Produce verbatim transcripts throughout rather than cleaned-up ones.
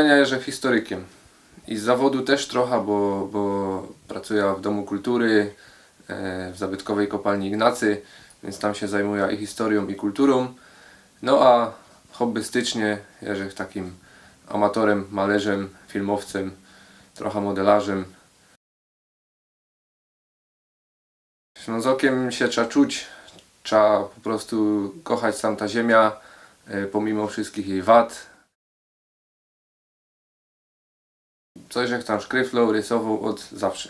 Ja jeżech historykiym. I z zawodu tyż trocha, bo, bo pracuja w Domu Kultury, e, w zabytkowyj kopalni Ignacy, wiync tam sie zajmuja i historyjōm, i kulturōm. No a hobbystycznie jeżech takim amatorym, malerzym, filmowcym, trocha modelarzym. Ślōnzokiym sie trza czuć, trza po prostu kochać sam ta ziymia, e, pomimo wszyskich jeji wad. Coś żech tam szkryfloł, rysowoł ôd zawsze.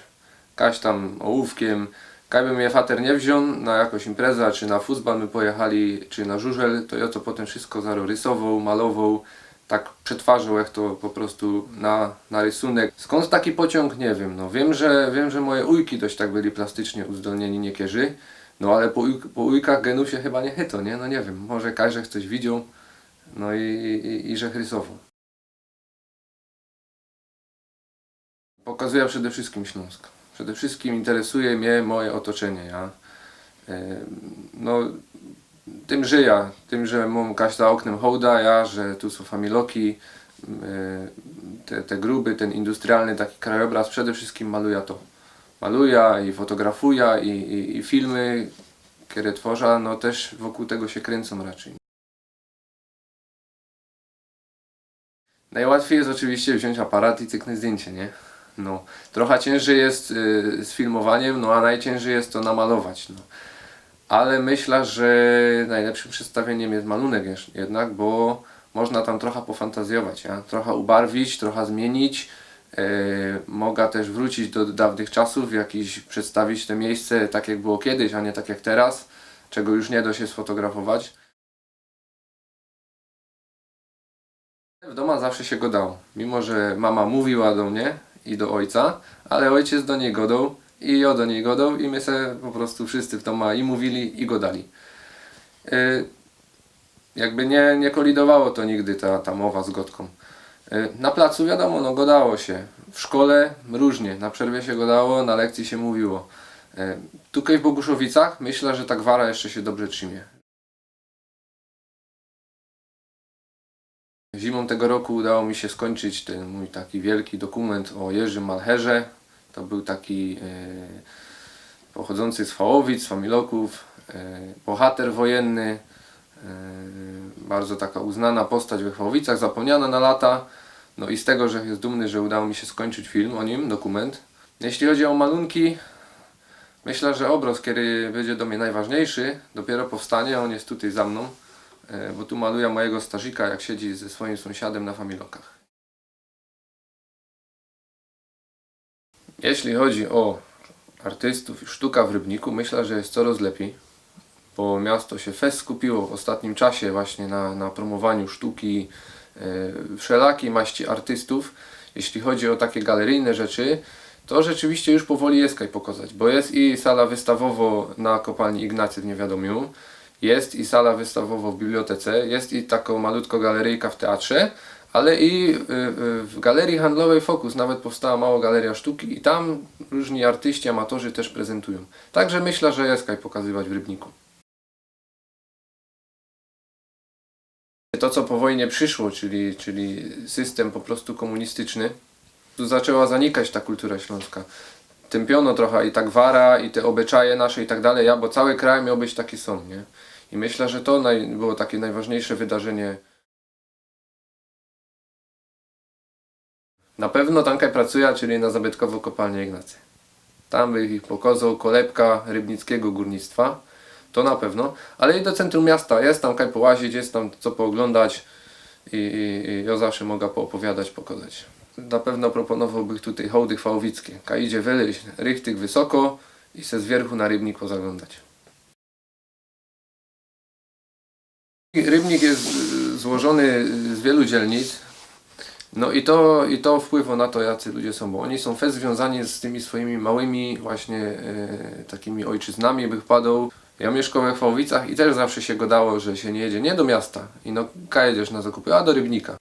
Kaś tam ôłōwkiym, kajby mie fater niy wziōn na jakŏś impreza, czy na fusbal my pojechali, czy na żużel, to jŏ to potym wszysko zaro rysowoł, malowoł, tak przetwarzoł żech to po prostu na, na rysunek. Skōnd taki pociōng? Niy wiym. No, wiym, że, wiym, że moje ujki dość tak byli plastycznie uzdolnieni niykerzy, no ale po uj-, po ujkach genu sie chyba niy chyto, niy? No niy wiym, może kaś żech coś widzioł, no i, i, i, i żech rysowoł. Pokazujã przede wszyskym Ślōnsk. Przede wszyskym interesuje mie moje ôtoczynie, ja. E, no, tym żyjã, tym, że mōm kaś za ôknym hołda, ja, że tu sōm familoki, e, te, te gruby, tyn industrialny taki krajobraz, przede wszyskym malujã to. Malujã i fotografujã i, i, i filmy, kere tworzã, no tyż wokōł tego sie kryncōm raczyj. Nojłatwij je ôczywiście wziōńć aparat i cyknōńć zdjyncie, niy? No, trocha ciynżyj je, y, z filmowaniym, no a nojciynżyj je to namalować, no. Ale myślã, że nojlepszym przedstawiyniym je malunek jesz-, jednak, bo można tam trocha pofantazyjować, ja? Trocha ubarwić, trocha zmiynić. E, mogã tyż wrōcić do dawnych czasōw, jakiś przedstawić te miyjsce tak, jak było kejś, a niy tak jak teroz, czego już niy dŏ sie sfotografować. W dōma zawsze sie gŏdało. Mimo że mama mōwiła do mie i do ôjca, ale ôjciec do nij gŏdoł i jŏ do nij gŏdoł i my se po prostu wszyscy w dōma i mōwili, i gŏdali. Y, jakby niy, niy kolidowało to nigdy ta, ta mowa z gŏdkōm. Y, na placu wiadōmo, no gŏdało sie. W szkole rōżnie. Na przerwie sie gŏdało, na lekcyji sie mōwiło. Y, tukej w Bogōszowicach myślã, że ta gwara jeszcze sie dobrze trzimie. Zimōm tego roku udało mi sie skōńczyć tyn mōj taki wielki dokōment ô Jerzym Malcherze. To bōł taki, e, pochodzōncy z Fałowic, z Familoków, e, bohater wojenny, e, bardzo taka uznana postać we Fałowicach, zapōmniana na lata. No i z tego, że żech dumny, że udało mi sie skōńczyć film ô nim, dokōment. Jeśli chodzi ô malunki, myślã, że ôbrŏz, kery bydzie do mie nojważniyjszy, dopiyro powstanie, ôn je tukej za mnōm, e, bo tu malujã mojigo starzika, jak siedzi ze swojim sōmsiadym na familokach. Jeśli chodzi ô artystōw i sztuka w Rybniku, myślã, że je coroz lepij. Bo miasto sie fest skupiło w ôstatnym czasie właśnie na, na prōmowaniu sztuki, e, wszelakij maści artystōw. Jeśli chodzi ô take galeryjne rzeczy, to rzeczywiście już powoli je kaj pokazać, bo je i sala wystawowo na kopalni Ignacy w Niewiadōmiu, je i sala wystawowo w bibliotece, je i tako malutko galeryjka w teatrze, ale i, y, y, w galerii handlowej Focus nawet powstała mało galeria sztuki i tam rōżni artyści, amatorzy tyż prezentujōm. Także myślã, że je kaj pokazywać w Rybniku. To, co po wojnie przyszło, czyli, czyli system po prostu kōmunistyczny, tu zaczła zanikać ta kultura ślōnska. Tympiono trocha i ta gwara, i te ôbyczaje nasze i tak dalej, ja, bo cały kraj mioł być taki sōm, niy? I myślã, że to noj-, było take nojważniyjsze wydarzynie. Na pewno tam kaj pracujã, czyli na zabytkowŏ kopalniŏ Ignacy. Tam bych ich pokozoł, kolebka rybnickigo gōrnictwa. To na pewno. Ale i do centrum miasta je tam kaj połazić, je tam co pooglōndać i, i, i jŏ zawsze moga poopowiadać, pokozować. Na pewno proponowŏłbych tukej hołdy chwałowickie. Kaj idzie wylyź richtig wysoko i se z wiyrchu na Rybnik pozaglōndać. Rybnik je, e, złożōny z wielu dzielnic. No i to, i to wpływŏ na to, jacy ludzie sōm, bo ôni sōm fest zwiōnzani z tymi swojimi małymi właśnie, e, takimi ôjczyznami, bych padoł. Jŏ miyszkoł we Chwałowicach i tyż zawsze sie gŏdało, że sie niy jedzie niy do miasta. I no, kaj jedziesz na zakupy? A do Rybnika.